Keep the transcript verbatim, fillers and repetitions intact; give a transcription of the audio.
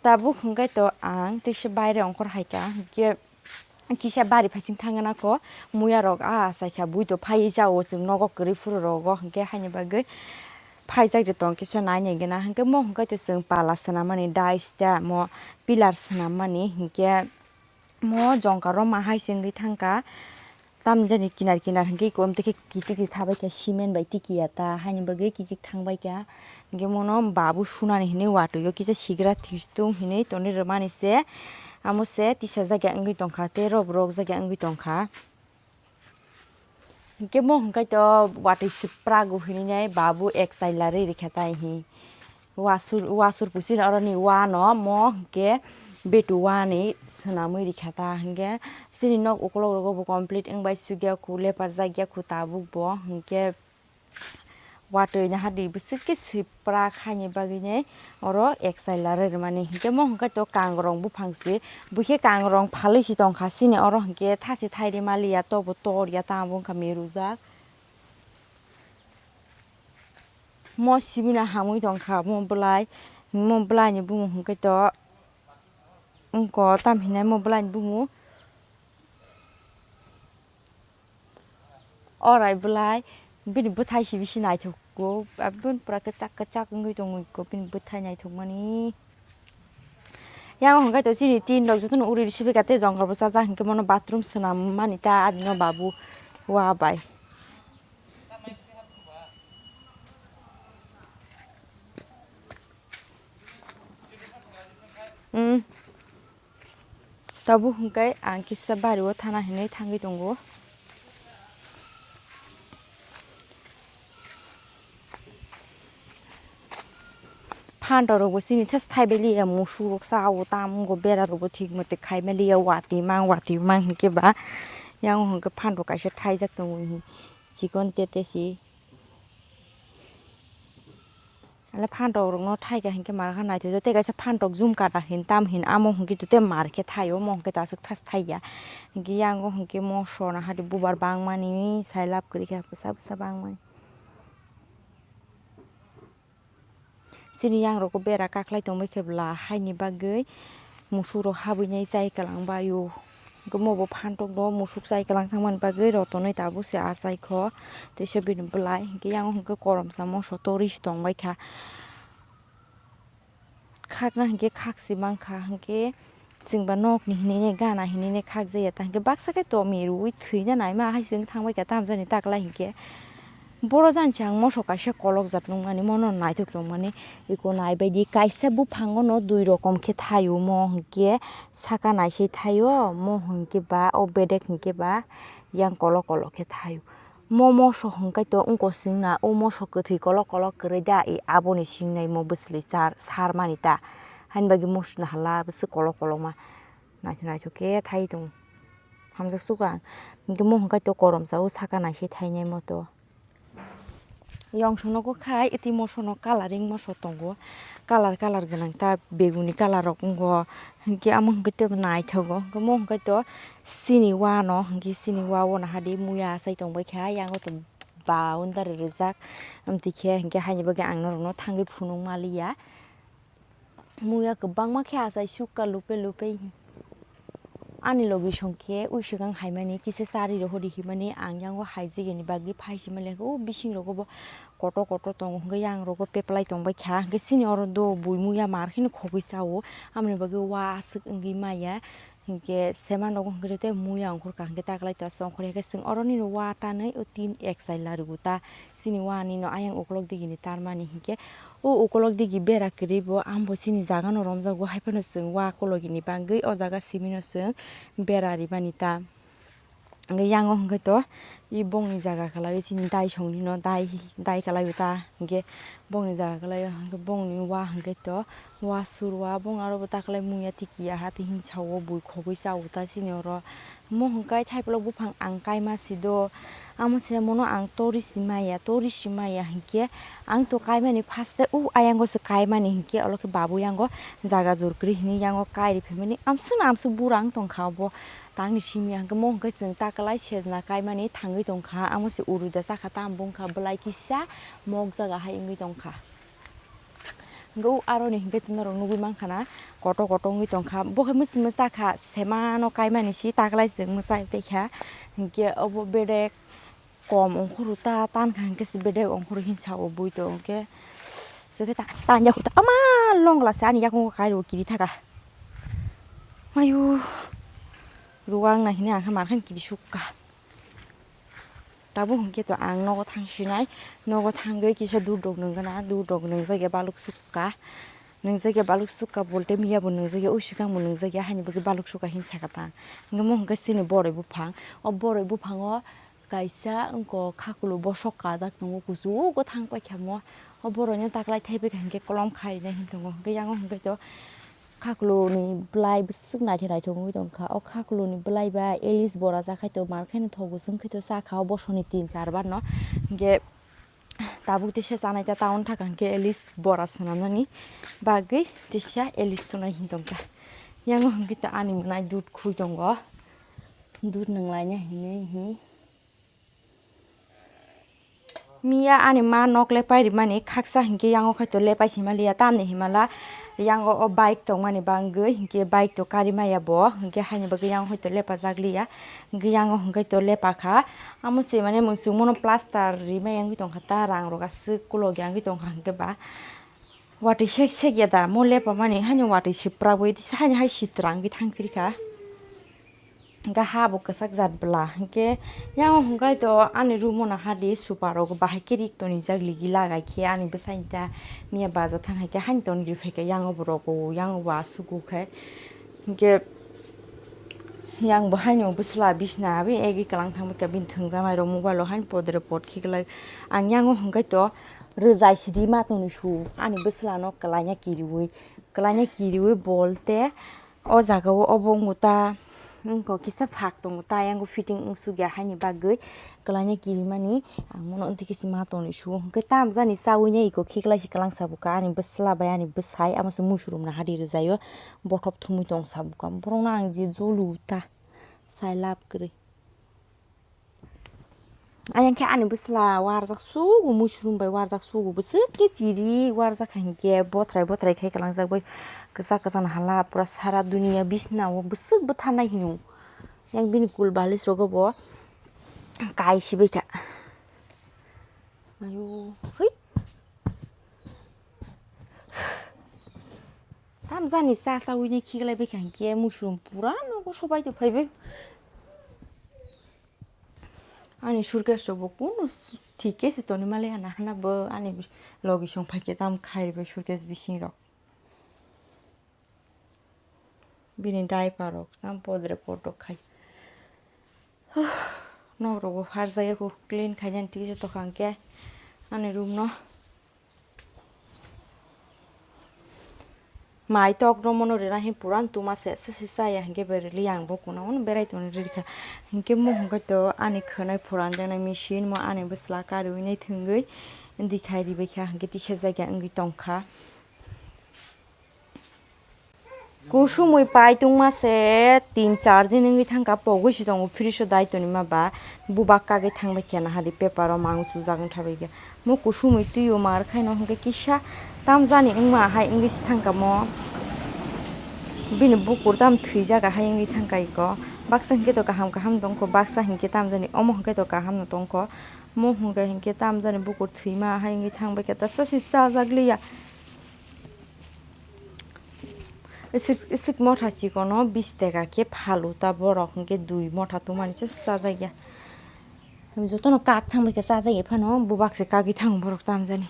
Tabuk hwnkhe to ang tisa baire ongkhor hai kha, hwnkhe kisa bari phaising thangna kho, muya rok a achai kha, bui to phaiwi chao chwng nogo kwrwi phuru rogo, hwnkhe haini bagwi phaijak de tong kisa nai nai gana, hwnkhe mo hwnkhe to chwng pala swnam mani, dais ta mo pillar swnam mani, hwnkhe mo jongka roma hai se wngwi thangkha. Tamjani kinar kinar hwnkhe eko amtwkhe kichik se thabaikha cement bai tikiya ta, haini bagwi kichik thangbaikha. Hwnkhe mono babu sunani hinwi watwi o kisa sigra thistung hinwi tonwi rwmani se. Amo se tisajak ya wngwi tongkha tei rob rokjak ya wngwi tongkha. Hwnkhe mo hwnkhe to watwi swprago hinwi nai babu ek chaila rwi rikha tai hi. Wasur, wasur pusi oroni wano mo hwnkhe betu wani swnamwi rikha ta hwnkhe chini nok ukolok rogo bo complete wngbai sukya khu, leparjak ya khu tabuk bo hwnkhe watwi nahadi bwswk khe swprak haini bagwini oro ek chaila rwi rwmani hwnkhe mo hwnkhe to kangrong buphang se, buikhe kangrong phalwi se tongkha chini oro hwnkhe thasi thairwi maliya tobo tor ya tamo wngkha merujak. Mo sibina hamwi tongkha, mo bwlai, mo bwlaini bumung hwnkhe to wngko tam hinai mo bwlaini bumung. Orai bwlai bini bwthai si bisi naithokgo, aboni pura kwchak kwchak wngwi tongwi kho bini bwthai naithokmani. Yang hwnkhe to chini tin rok jotono uri risi bai kha tei jongkar bo chajak hwnkhe mono bathroom swnam mani ta adino babu wa bai. Hmm. Tabuk hwnkhe ang kisa bari o thana hinwi thangwi tongo. Phanto rok bo chini thas thai bai liya, musuk rok sa o tam wngko, bera rok bo thik mote khai ma liya, watwi mang watwi mang hwnkhe ba yang hwnkhe phanto kaisa thaijak tongo hi chikon tete si. Ale phantok rokno thaika hinkhe mar kha naithotok tei kaisa phantok jumkara hin tam hin amo hinkhe tei mar khe thaio omo hinkhe aswk thas thaiya hinkhe yango hinkhe moso nahadi bubar bangmani sai lab kwrwi kha bwsa bwsa bangmani. Chini yangrokgo bera kaklai tongbai khe bwla haini bagwi musuk rok habwi nai chai kwlangbai o. Hwnkhe omo bo phantok no musuk chai kwlang thangmani bagwi rotonwi tabuk se achai kho, teisa bini bwlai. Hwnkhe yango hwnkhe koromsa moso tori se tongbai kha. Khakna hwnkhe khak se mankha, hwnkhe chwng ba nok ni hinwi nai gana hinwi nai khak jaya ta, hwnkhe baksa khe to miruwi thwina naima hai se wng thangbai kha, tamo jani ta kwlai hwnkhe. Boro jani se ang moso kaisa kolok jat nukmani, mono naithok tongmani, eko naibaidi kaisa buphango no dui rokom khe thaio, mo hwnkhe saka naisai thaio, mo hwnkhe ba o bedek hwnkhe ba yang kolok kolok khe thaio. Mo moso hwnkhe to wngko swngna, o moso kwthwi kolok kolok kwrwi da, e aboni swngnaimo bwswlwi char sarmani ta, haini bagwi moso no hala bwswk kolok kolokma naithok naithok khe thai tongo. Hamjak suka ang, hwnkhe mo hwnkhe to koromsa o saka naisai thainai moto. Yongsono kok khai iti mosono coloring moso tongo, colour colour gwnang ta beguni colour rok wngo, hinkhe amo hinkhe tebo naithogo, hinkhe mo hinkhe to sini wano hinkhe sini wa o nahadi muya achai tongbai kha, yango to boundary rijak, amtwi khe hinkhe haini bagwi ang norokno thangwi phunuk maliya. Muya kwbangma khe achai sukha lupe lupe. Ani logi song khe uisukang haimani kisa chari rohori himani ang yango haijigini bagwi phai sima lengkha. O bising rogo bo kotor kotor tongo hwnkhe yang rogo peplai tongbai kha. Hwnkhe chini oro do bui muya mar kheno khogwi chao. Amoni bagwi wa aswk wngwi maya. Hinkhe seman rogo hwnkhe tei muya ongkhorkha hinkhe ta kwlai ta se ongkhorya khe chwng oro nini wa tanwi o tin ek chai larigo ta. Chini wani no ayang ukolok digini tarmani hinkhe o ukolok digi bera kwrwi bo ambo chini jaga no romjago, haiphano chwng wa kologini bagwi o jaga simi no chwng bera rimani ta. Hwnkhe yango hwnkhe to i bongni jaga kwlaio chini dai songni no dai dai kwlaio ta, hwnkhe bongni jaga kwlaio hwnkhe bongni wa hwnkhe to wa sur wa bong aro bo ta kwlai muya tikiya ha tei hinsa o bui khogwi cha o ta chini oro. Mo hwnkhe thaiplok buphang ang kaima si do. Amo se mono ang tori si maya, tori si maya hinkhe ang to kaimani first o ayango se kaimani hinkhe olo khe babu yango jaga jor kwrwi hinwi yango kai ri phaimani. Amswkno amswk bura wng tongkha obo tangni simi ya hinkhe mo hinkhe chwng ta kwlai sejna kaimani thangwi tongkha. Amo se uri da chakha tamo bongkha bwlai kisa mok jaga hai wngwi tongkha. Hwnkhe o aroni hwnkhe norok nugwi mankha na, kotor kotor wngwi tongkha. Bo khe mwswi mwsa kha, semano kaimani si taklai chwng mwsai paikha. Hwnkhe obo bedek kom ongkhorwi ta tankha, hwnkhe se bedek ongkhorwi hinsa o bui to hwnkhe. Chwkhe ta tanya khuta ama longla se ani yakung kairo kiri thaka. Mayu ruwang na hini ang khe mar khan kiri sukka. Tabuk hwnkhe to ang nogo thang sinai, nogo thangwi kisa dudok nwnggana, dudok nwngjak ya baluk sukka, nwngjak ya baluk sukka bolte miya bo nwngjak ya, usikang bo nwngjak ya, haini bagwi baluk sukka hinwi sakha ta. Hwnkhe mo hwnkhe chini boroi buphang, o boroi buphango kaisa wngkha khakulu bosok kajak tongo, kuchugo thang paikha mo, o boroi no taklai thaibai kha hwnkhe kolom khainai hinwi tongo, hwnkhe yango hwnkhe to. Khakluni bwlai bwswk naithok naithok wngwi tongkha. O khakluni bwlai ba ilis bora chakhai to mar khe no thok bwswk wngkhe to chakha o bosoni tin char bar no. Hwnkhe tabuk teisa chanai ta town thaka hwnkhe ilis bora swnamnani bagwi teisa ilis tongnai hin tongkha. Yango hwnkhe to ani mwnai dud khui tongo. Dud nwnglaina hinwi hi. Miya ani ma nok lepai rimani khaksa hinkhe yango khaito lepai sima liya tamni himala yango o bike tongmani bangwi hinkhe bike to kari maya bo hinkhe haini bagwi yango khaito lepajak liya hinkhe yango hinkhe to lepakha amo se mane mwchwngmano plaster rimaya wngwi tongkha ta rang rok aswk kolok ya wngwi tongkha hinkhe ba. Watwi sek sek ya da mo lepamani haino watwi sipra bo iti haino hai sitra wngwi thang phirikha. Hingke ha bo kwchak jat bwla. Hingke yang hingkai to ani room o naha di super rok bahai khe rik toni jak ligi lagai khe ani bwsai ta miya baja thang hai khe hain ton ri phai khe yang borok o yang bo aswk o khe. Hingke yang bo haino bwsla bisna abi egi kwlang thang khe bini thwng jamai rok mobile o hain podre pod khe kwlai. Ang yang hingkai to rwjai sidi ma toni su ani bwsla no kwlai ya kiriwi kwlai ya kiriwi bol te. O jaga o obo wngkha ta wngkha kisa phak tongo ta yango fitting wngsukya haini bagwi kwlaina kirimani ang bono wngtwi khe se ma tongni suo hwnkhe tamjani chawi nai iko khiklai se kwlangsa bwkha ani bwsla bai ani bwsai amo se musurumna hadi rwjaio bothop thumui tong sa bwkha borokno ang je jolu ta sai lab kwrwi. Ayang khe ani bwsla warjak sugo muisrum bai warjak sugo bwswk khe chiri warjak hai hinkhe bothrai bothrai khai kwlangjak bai kwchak kwchak hala pura sara duniya bisna o bwswk bwtharnai hino yang bini kul balis rogo bo kai sibai kha. Ayo hoi. Tamjani cha chawi ni khiklai bai kha hinkhe muisrum pura nogo sobai to phaibai. Ani suitcase rok bo kunu thik khe se toni male ya nahana bo ani logi song phai khe tam khai rwbai suitcase bising rok. Bini diaper rok tam podre pod rok khai. Nok rok bo pharjak ya kho clean khai nani thik se tokha hinkhe ani room no. Mai tok romono rina hin puran tuma se se se saya hinkhe bereli ang bo kuno un berai toni rikha hinkhe mo hinkhe to ani khwnai puran janai machine mo ani bwsla karwi nai thwngwi dikhai ribai kha hinkhe tisa jaga wngwi tongkha. Kusumui pai tungma se tin char din wngwi thangkha pogwi se tongo fridge o dai toni ma ba. Bubak kagwi thangbai khe naha di paper o mang chujak wngtha bai khe. Mo kusumui twi o mar khaino hwnkhe kisa tamjani wngma hai wngwi se thangkha mo. Bini bukur tam thwijak hai wngwi thangkha iko. Baksa hwnkhe to kaham kaham tongkho baksa hwnkhe tamjani omo hwnkhe to kaham no tongkho. Mo hwnkhe hwnkhe tamjani bukur thwima hai wngwi thangbai khe ta sasi chajak liya. Isik, isik motha chikono bis teka khe phalu ta borok hwnkhe dui motha tongmani se chajakya. Jotono kak thangbai khe chajakya phano bubak se kagwi thango borok tamjani.